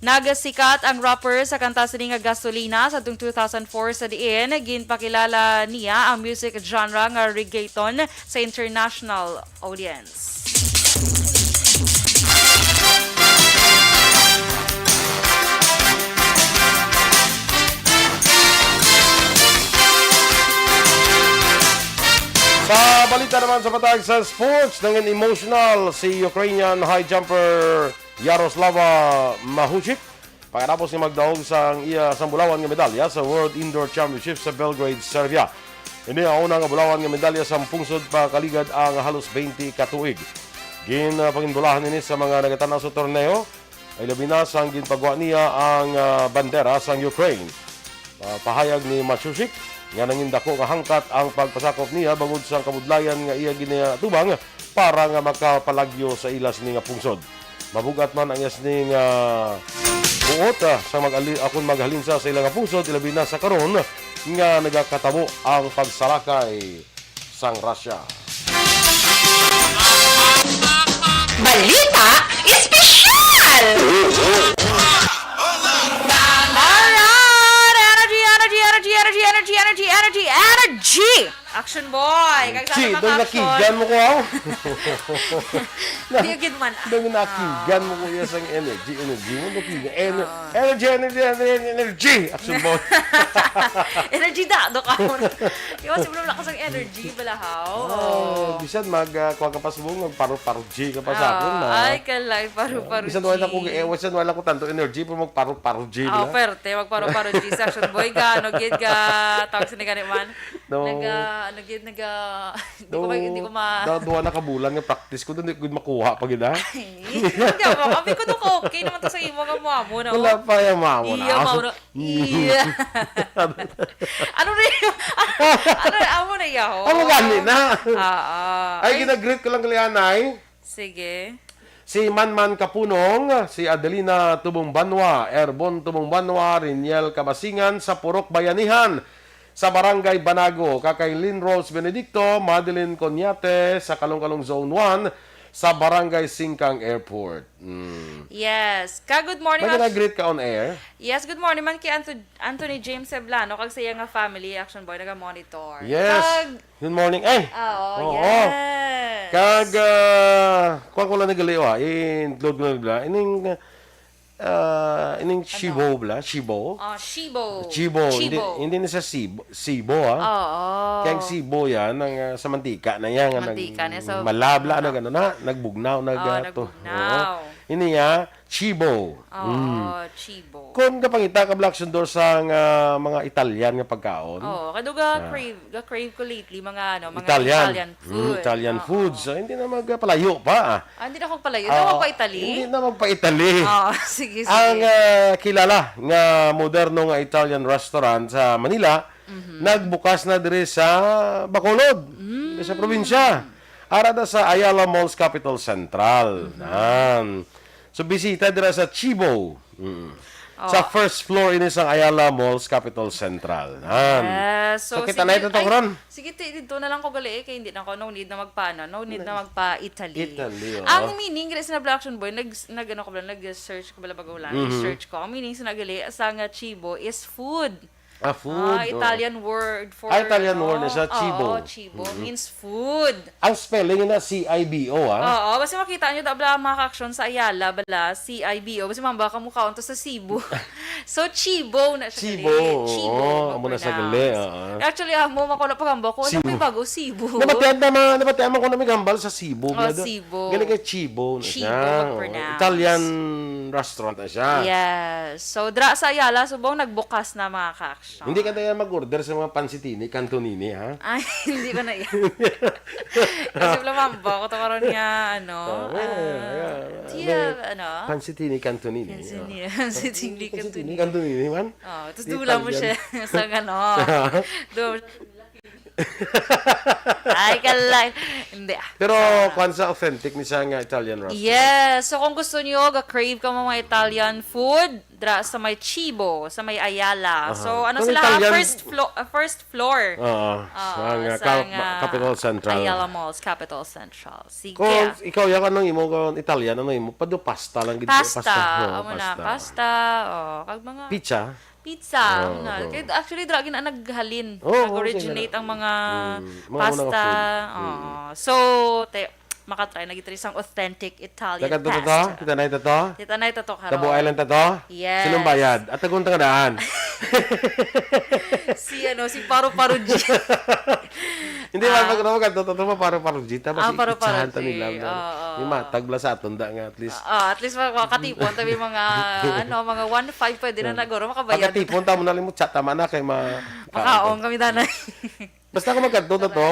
Nagasikat ang rapper sa kanta sini nga Gasolina sadtong two thousand four, sa diin ginpakilala niya ang music genre nga reggaeton sa international audience. Sa balita naman sa patag sa sports, nangin emotional si Ukrainian high jumper Yaroslava Mahuchik pagkatapos nga magdaog sang iya sang bulawan nga medalya sa World Indoor Championship sa Belgrade, Serbia. Ini ang una nga bulawan nga medalya sang pungsod pakaligad ang halos twenty ka tuig. Gin, ah, pangindulahan ini sa mga nagatan-aw sa torneo, ay labi na sang ginpagwa niya ang, ah, bandera sang Ukraine. Ah, pahayag ni Machushik nga nangin dako nga hangkat ang pagpasakop niya bangod sang kabudlayan nga iya ginaatubang para nga makapalagyo sa ila sini nga pungsod. Mabugat man ang iya sini nga buot, ah, sa mag-ali-, akon maghalinsa sa ila nga pungsod, ilabi na sa karon nga nagakatabo ang pagsalakay sang Russia. Balita Espesyal! Alright! Energy, energy, energy, energy, energy, energy, energy, energy, energy! Action boy! Kag sa Gee, atong daw action. Nakigan mo ko, aw. Di gid man, ah. Daw nakigan mo ko, yes, ang energy, energy mo, nakigan. Ener-, Ah. Energy, energy, energy, energy! Action boy! Energy da, do ka mo. Iwas mo lang ako sa energy, balahaw. Oh, bisan mag, ah, kuha ka pa subong, mag paro-paro G ka pa sa Ah, akon, ah. Ay, kalay, paro-paro Ah, bisan wala ko, G. Eh, bisan wala ko tanto energy, pero mag paro-paro G Ah, bala. Perte, mag paro-paro G sa action boy ka, ano gid ka, tawag sa ni gani man? No. Naga, ano gid, naga, Hindi ko ma-, hindi ko ma- Daw, duha na ka bulan nga practice ko, hindi ko makuha pa gid, ha? Ay, hindi ako. Abi ko, "Dok, okay naman to sa imo nga mo amo na, Wala oh." pa yung mamo na. Iya, mamo na. Iya. Ano na yun? Ano na, amo na yaho? Amo gani na. Ah, ah. Ay, Ay. Gina-greet ko lang kali anay. Sige. Si Manman Kapunong, si Adelina Tubong Banwa, Erbon Tubong Banwa, Riniel Kabasingan sa Purok Bayanihan, sa Barangay Banago, kag kay Lynn Rose Benedicto, Madeline Coniate, sa Kalong-Kalong Zone one, sa Barangay Singkang Airport. Mm. Yes. Ka, good morning, May Ash. Gina-greet ka on air? Yes, good morning man kay Anto-, Anthony James Seblano, kag sa iya nga family, Action Boy, naga-monitor. Yes. Kag Good morning. Ay! Oo, Oo. Yes. Kag, ah, kuwan ko lang nagali, ah. I-include ko lang bala. Ining, ah, ining Ano? Shibo bala? Shibo? Ah, Shibo. Chibo. Hindi, Chibo. Hindi na sa Sibo, Sibo, ah. Oo. Kaya ang Sibo yan, ang, ah, sa mantika na yan, ang Mantika nag-, na, so, malabla, ano. Nag-, ano na, nagbugnaw, nag-, Oo, ah, to. Nagbugnaw. Oo. Ini, ah, Chibo. Oo, Mm. Chibo. Kung kapangita ka, Black Sundor, sa nga mga Italian nga pagkaon. Oo, kado ga Ah. crave, ga crave ko lately, mga ano, mga Italian. Italian Mm, food. Italian Oo. food. So, hindi na magpalayo pa, ah. Ah, hindi na akong palayo. Hindi Ah, ako pa Italy. hindi na magpa-Italy. Oo, sige, sige. Ang, ah, kilala nga moderno nga Italian restaurant sa Manila, Mhm. nagbukas na diri sa Bacolod, Mm. sa probinsya. Ara na sa Ayala Malls Capital Central. Mhm. Nan. So, bisita dira sa Chibo. Mm. Oh. Sa first floor ini sang Ayala Malls Capital Central. Nan. Yes. So, So, kita sige, na ito, ay, karon. sige, ti-, dito na lang ko gali, eh, kay hindi na ko, no need na magpa-, ano, no need na Na-, magpa-Italy. Italy, oh. Ang meaning, gali sa Black Action Boy, nag-, nag-, ano ko bala, nag-search ko bala bago wala, Mhm. research ko. Ang meaning sa nagali, sa nga Chibo is food. Ah, food, Ah, oo. Italian word for, Ah, Italian word na siya, oo, chibo. Chibo Mm. means food. Ang spelling na C I B O, ah. Oo, basta makita nyo, da, bala, mga ka-action sa Ayala, bala, C I B O. Basta mamba ka mukha unto sa Cebu. So, chibo na siya Chibo, gali. Chibo, oo, amo na siya gali, ma-pronounce. Oo. Actually, amo, makuna pa kamba ko, ano Cebu. may bago? Cebu. Nabatian na mga, nabatian mo kung may gambal sa Cebu. Oh, Bala do-, Cebu. Gali kay chibo na Chibo, siya. Oo, mag-pronounce. Italian restaurant na siya. Yes. So, dra sa Ayala, subong nagbukas na, mga ka-action. Hindi ka tayo mag-order sa mga pansitini, cantonini, ha? Ay, hindi ko na yan. Kasi wala, ma'am, bako to karon nga, ano, Oo, ah, yeah, yeah. do you May have, ano? Pansitini, cantonini, Pansitini, oh. pansitini, Pansitini, cantonini. cantonini, man? Oh, tapos dula mo Italian. siya sa, ano, do-, Ay, kalay. Hindi, ah. Pero, Ah. kwan sa authentic ni siya nga Italian restaurant. Yes. So, kung gusto nyo, ga-crave ka mga Italian food, dra sa may Chibo, sa may Ayala. Aha. So, ano Kung sila, ah, Italian first flo-, ah, first floor. Oo. Oo, Sa nga sa Cap-, nga Capital Central. Ayala Malls, Capital Central. Sige. Kung ikaw, yan, anong imo, kung Italian, anong imo? Pado pasta lang gid, Pasta. pasta. Oo, Amo na, pasta. pasta. Oh, kag mga Pizza? Pizza, Oo, na. oo. Kaya actually, dra gid na naghalin. Oo, oo, Nag-originate sige na. ang mga Mm, mga unang pasta. food. Mm. Oo. So, te, makatry na gid sang authentic Italian Taga to, to, to? pasta. Kita na ito, to? Kita na ito, to, Karo. Kabuay lang ta to? Yes. Sinong bayad? At tagun ta nga daan. Si, ano, si Paro Paro G. Hindi, Ah. man, pag ano, maganda to, to, Paro Paro G. Tapos Ah, Paro Paro itsahan ta G. nila, no? Oo. Yung matag bala sa aton, da, nga, at least. Ah, at least, ma-, makatipon tabi mga, ano, mga one five pwede na naguro, makabayad. Pagkatipon, tamo na lang mo, chat, tama na, kay ma-, Makaon kami, danay. Basta kung magkadto na to,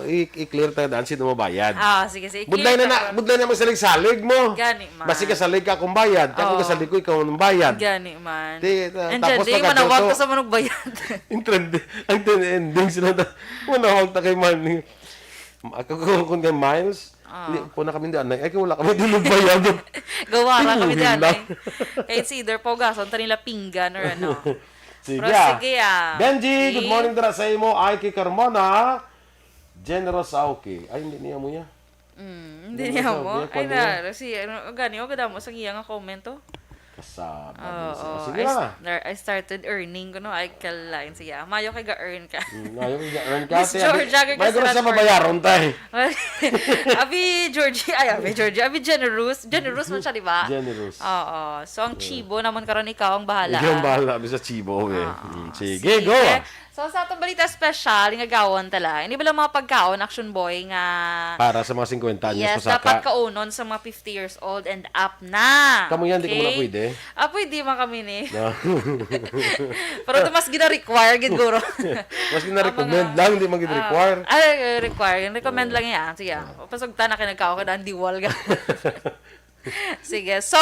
i-, i-clear tayo daan, sino mabayad. Ah, sige, sige. Budlay na I-clear na, tayo. budlay na magsalig-salig mo. Gani man. Basi kasalig ka kung bayad, kaya kung Oo. kasalig ko, ikaw ang bayad. Gani man. Di, ta-, And tapos dyan, di, pagkadto manawag to, ka sa manong bayad. Ang trend, ang trend ending sila na, manawag ta kay Manny. Ako, kung, kung kay Miles, Ah. hindi po na kami di, anay. Ay, kung wala kami di magbayad. Gawara kami Tinuhin dyan lang. eh. Kaya it's either paugason, ta nila pinggan or ano. Sige, Pero ah. sige, ah. Benji, good Okay. morning dira sa imo. Ay, kay Carmona. Generous, ah, okay. Ay, hindi niya mo niya. Mm, hindi Generous, niya ah, mo. okay, Ay, kuwan niya. na, si, ano, gani, o, kadamo sa iya nga comment, oh. Kasaba, Oo, busy. Ah, sige I na. s-, nar-, I started earning ko, no? Ay, kalain siya. Mayo kay ga-earn ka. Mm, mayo kay ga-earn ka, Miss ate, Georgia, abi, kay may gusto sa siya mabayaron, tay. Abi Georgie, ay, abi Georgie, abi Generous. Generous man siya, di ba? Generous. Oo. So, ang Yeah. chibo naman karon, ikaw ang bahala. Ikaw ang bahala, abi sa chibo, eh. Oo. Mm, sige, Sige. go! So, sa atong balita special, nga gawon ta lang. Ini ba lang mga pagkaon, Action Boy, nga Para sa mga singkwenta anyos Yes, pasaka. dapat kaunon sa mga fifty years old and up na. Kamo yan, di ka Okay? muna pwede? Ah, pwede man kami ni. No. Pero ito mas gina-require gid, guro. Mas gina-recommend Ang mga lang, di man gid Ah, require. ay, require. Recommend Ah. lang yan. Sige, Ah. pasugtan na kayo nagkao ka na ang diwal ka. Sige. So,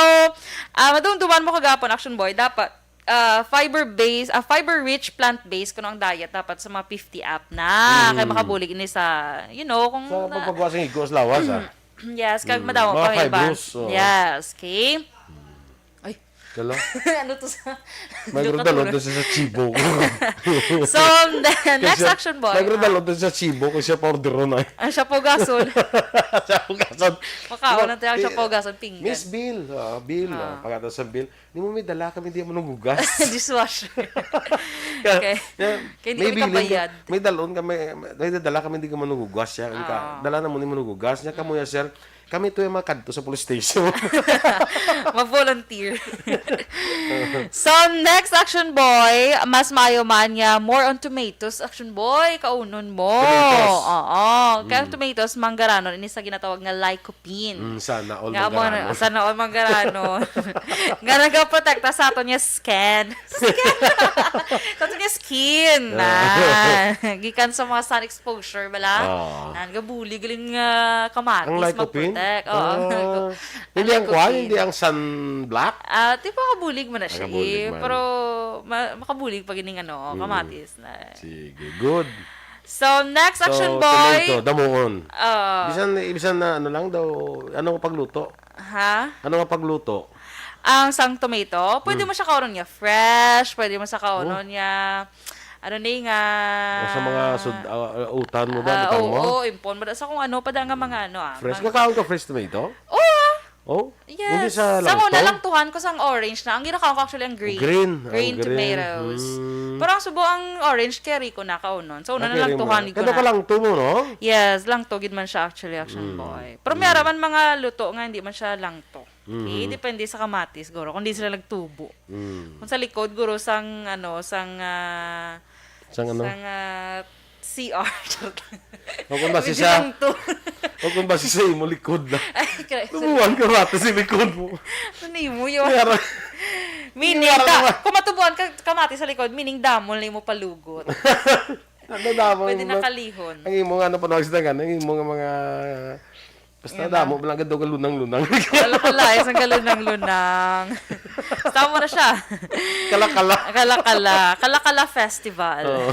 ah, madumduman mo kagapon, Action Boy, dapat, ah, fiber-based, ah, fiber-rich plant-based kuno ang diet dapat sa mga fifty up na. Kay Mm. makabulig ini sa, you know, kung Sa na- pagpagawa sa igos lawas, ah. Yes, kag Mm. madamo Mga pa may iban. fibers, oo. Yes, okay. Ay. Kala? Ano to sa May Dito gradalon ka to sa, sa chibo. So, the Kay next siya, Action Boy. may gradalon to sa chibo kay siya pa orderon ay. Ah, siya po gason. Siya po gason. Makaon na tayo, siya po gason, pinggan. Miss Bill, ah, Bill, ah, Ah. pagkatapos sa Bill, di mo may dala kami, di mo naghugas. Dishwasher. Kaya, Okay. kaya, Kaya hindi may kami bilin ka, kabayad. may dalon ka, may, may dala kami, di ka manugugas siya. Ang ka, Ah. dala na mo ni manugugas niya, kamo ya, sir. Kami to yung mga kadto sa police station. Ma-volunteer. So, next, Action Boy, mas maayo man niya, more on tomatoes, Action Boy, kaunon mo. Tomatoes. Oo. Kaya ang Mm. tomatoes, manggaranon, ini sa ginatawag nga lycopene. Mm, sana all Nga mo na, manggaranon. sana all manggaranon. Nga nagaprotekta sa aton nga skin. Skin. Sa aton nga skin. Na. Gikan sa mga sun exposure, bala. Oo. Nan, gabulig galing, ah, kamatis, Ang lycopene? mag-protect. Oo. Ah. Ang Hindi ang kwan, lycopene. hindi ang sunblock? Ah, di ba kabulig mo na siya, Makabulig eh. man. Pero ma-, makabulig pa gining ano, Mm. kamatis na. Sige, good. So, next, So, Action Boy. tomato, damuon. Ah. Bisan, bisan na ano lang daw, ano nga pagluto? Ha? Ano nga pagluto? Ang sang tomato, pwede Hmm. mo siya kaunon niya fresh, pwede mo sa kaunon Oh. niya, ano ni nga O sa mga sud-, ah, ah, utan mo ba, Ah, butang oo, mo? oo, impon mo da sa kung ano pa da nga mga ano, ah, Fresh? mga Kakaon ka fresh tomato? Oo, ah. Oh? Hindi Yes. sa Sa una langto? lang tuhan ko sang orange na. Ang ginakaon ko actually ang green. Green. Ang Green green. tomatoes. Hmm. Pero ang subo ang orange, kaya riko na kaunon. So, una Ah, na lang kaya tuhan mo. ko Kaya na. pa langto mo, no? Yes, langto gid man siya actually, Action Mm. Boy. Pero may Mm. ara man mga luto nga hindi man siya langto. Okay? Mhm. Depende sa kamatis, siguro, kung di sila nagtubo. Mm. Kung sa likod, guro, sang, ano, sang, ah, Sang ano? sang, ah, C R. Charot lang. O kung base Medyo sa, langto. o kung base sa imo likod na. Ay, kaya sa Tubuan ka ba sa likod mo? Ano nimo yun? Yara. Meaning, Yara ta-, ka ba? kung matubuan ka, kamatis sa likod, meaning damol na imo palugot. Nadadamol Pwede mo na na. kalihon. Ang imo nga, ano, panawag sa dagan, ang imo nga mga, basta Yan damo na. mo lang gado ka lunang-lunang. Wala ka lahi, isang kalunang-lunang. Tama na siya. Kala-kala. Kala-kala. Kala-kala Festival. Oo.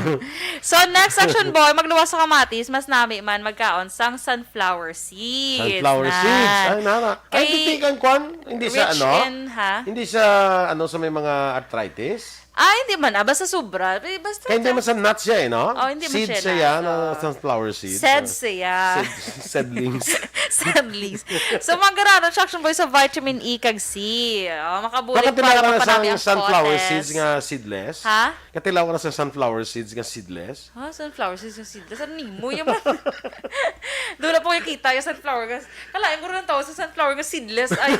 So, next, Action Boy, magluwas sa kamatis, mas nami man magkaon sang sunflower seeds Sunflower na. seeds. Ay, nana. Ay, Kay hindi kang kwan? Hindi sa rich ano? in, ha? Hindi sa, ano, sa may mga arthritis? Ah, hindi man, ah. Basta sobra. Eh, basta Kaya hindi sa man sa nuts siya, eh, no? Oh, hindi man Seeds siya siya, nuts, no? oh. Sunflower seeds. Seeds Oh. siya. Seed-, seedlings. Seedlings. So, manggaranon siya, Action Boy, sa vitamin E kag C. Oh, makabulig Bakit para tilaw ka na mapanami sang ang sunflower potes. seeds nga seedless? Ha? Katilaw ka na sa sunflower seeds nga seedless? Ha? Sunflower seeds nga seedless? Ano nimo? Yung man. Doon na po yung kita, yung sunflower nga. Kalain ko rin ang tawag sa sunflower nga seedless. Ay,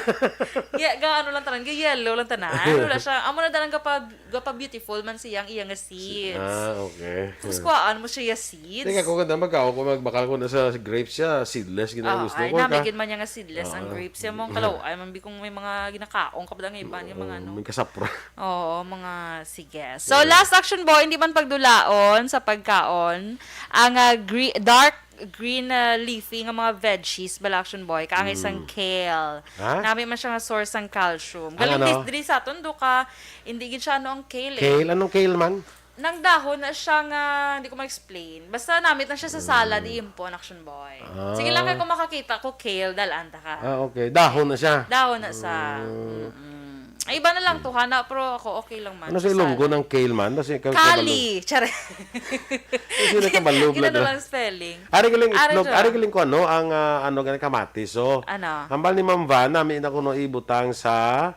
yeah, ga, ano lang tanan, ga yellow lang tanan. Wala siya. Amo na dalang gapa, gapa beautiful man siya ang iya nga seeds. Ah, okay. Tapos kuhaan mo siya seeds. Teka, kung ganda, magkao ko, magbakal ko na sa grapes siya, seedless, gina Oo, gusto ay, ko, ka? namigin man niya nga seedless ang Oo. grapes. Yan mong kalaw, ay, man, bikong may mga ginakaong ka pa nga iba, yung mga Oo, ano. may kasapra. Oo, mga, sige. So, Yes. last, Action Boy, hindi man pagdulaon sa pagkaon, ang, ah, gre-, dark green, ah, leafy nga mga veggies, bala, Action Boy, kaangay sang Mm. kale. Ha? Nami man siya nga source sang calcium. Ang Galing ano? dis-, diri sa aton, do ka, hindi gid siya ano ang kale, eh. Kale? Anong kale man? Nang dahon na siya nga, hindi ko ma-explain. Basta namit na siya sa salad, Mm. iimpon, Action Boy. Sige lang, Ah. kay kung makakita ko kale, dalaan ta ka. Ah, okay. Dahon na siya. Dahon na siya. Ah. Mm-mm. Ay, iba na lang to, hana, pero ako okay lang man Ano sa sa Ilonggo salad. ng kale man? Kasi ikaw Kali! Chare! Kasi nagkabalo, Ginano blood, ah. lang spelling. Ari galing Ari itlog, siya. ari galing ko ano, ang, ah, ano, galing kamatis. So, Ano? hambal ni Ma'am Van, nami na kuno ibutang sa,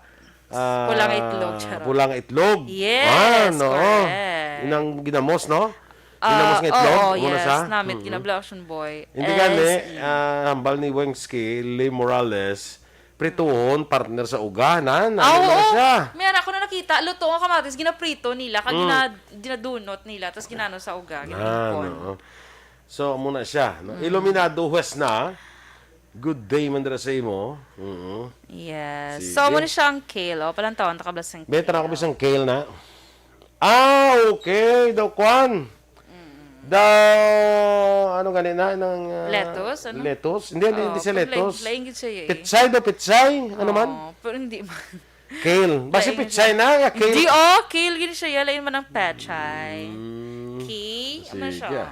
ah, Pula nga itlog, charot. pula nga itlog. Yes, Ah, no. correct. Inang ginamos, no? Ah, Ginamos nga itlog, oo, muna yes, sa? namit, Mm-mm. ginabla, Action Boy. Hindi gani, S E. ah, hambal ni Wengski, Lee Morales, prituhon, partner sa uga, na, na, Ah, na oo. siya. May anak ko na nakita, luto nga kamatis, ginaprito nila, kag Mm. gina-, ginadunot nila, tas ginano sa uga, Na, ginahipon. no. So, muna siya, no? Mm. Iluminado Huwes na, good day man dira sa imo. Mm. Yes. Sige. So, muna siya ang kale, oh. Palantawan, takablas ang May tanong ko kale. bisang kale na. Ah, okay. Daw, kwan. Mm. Daw, ano gani na, ng, ah, Lettuce, ano? lettuce? Hindi, hindi, Oo, hindi siya pero lain, lettuce. lain gid siya, eh. Pitsay daw, pitsay. Ano man? Oo, pero hindi man. Kale. Basta Lain pitsay siya. na, ya, kale. Hindi, oh, kale gid siya, ya, lain man ang pechay. Mm. Kale, ano Sige. siya?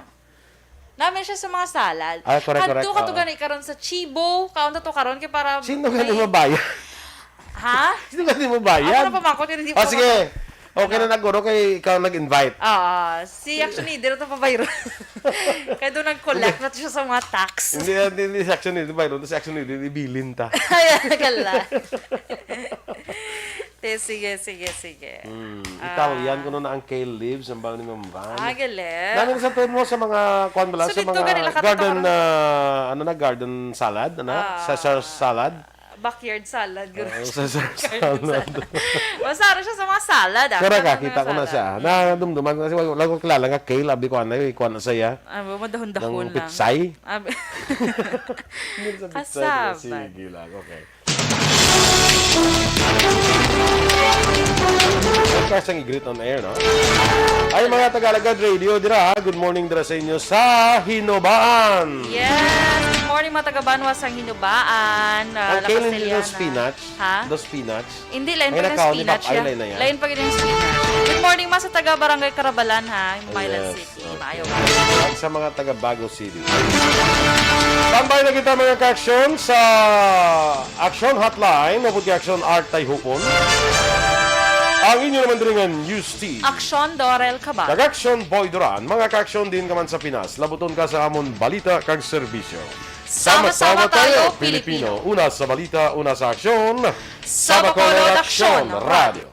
Nami siya sa mga salad. Ah, correct, Kadto correct, ka to oo. gani karon sa Chibo, kaon ta to karon kay para Sino may gani mabayad? Ha? Sino gani mabayad? Ako na pamangkot, hindi Ah, ko sige. maka- Okay na Ano? na, guro, kay ikaw nag-invite. Oo. Si, actually, di na to pabayro. Kaya doon nag-collect na to siya sa mga tax. Hindi, hindi, hindi, si action, hindi, bayro, si action, hindi, ibilin ta. Ay, kala. Te, sige, sige, sige. Hmm, Italian kuno na ang kale leaves, ang bawang ni Ma'am Van. Ah, galing. Namin sa mo sa mga, kuwan bala, sa mga garden, ah, ano na, garden salad, ano? Ah. Caesar salad. Backyard salad, guro. Oo, Caesar salad. Masara siya sa mga salad, ah. Pero kakita ko na siya. Nadumduman ko na siya. Wala ko kilala nga kale, abi ko, ano, eh, kuwan na siya. Ah, madahon-dahon lang. Pitsay. Abi. Hindi sa pitsay, sige lang, okay. Kasang i-greet on air, no? Ay, mga Tagalagad Radio dira, ha? Good morning dira sa inyo sa Hinobaan. Yes, good morning, mga taga-Banwa sa Hinobaan. Ah, ang kale, hindi daw spinach? Ha? Daw spinach? Hindi, lain pa yung spinach, ya. Lain pa yung spinach. Good morning, mga sa taga Barangay Carabalan, ha? Yes. Maayo ba? At sa mga taga Bago City. Tambay na kita, mga ka-aksyon, sa Aksyon Hotline, upod kay Aksyon Art Tayhupon. Ang inyo naman diri nga news team. Aksyon Dorel Cabal. Kag Aksyon Boy Duran, mga ka-aksyon din ka man sa Pinas. Labuton ka sa amon balita kag serbisyo. Sama-sama tayo, Pilipino. Una sa balita, una sa aksyon. Sa Bacolod, Aksyon Radio.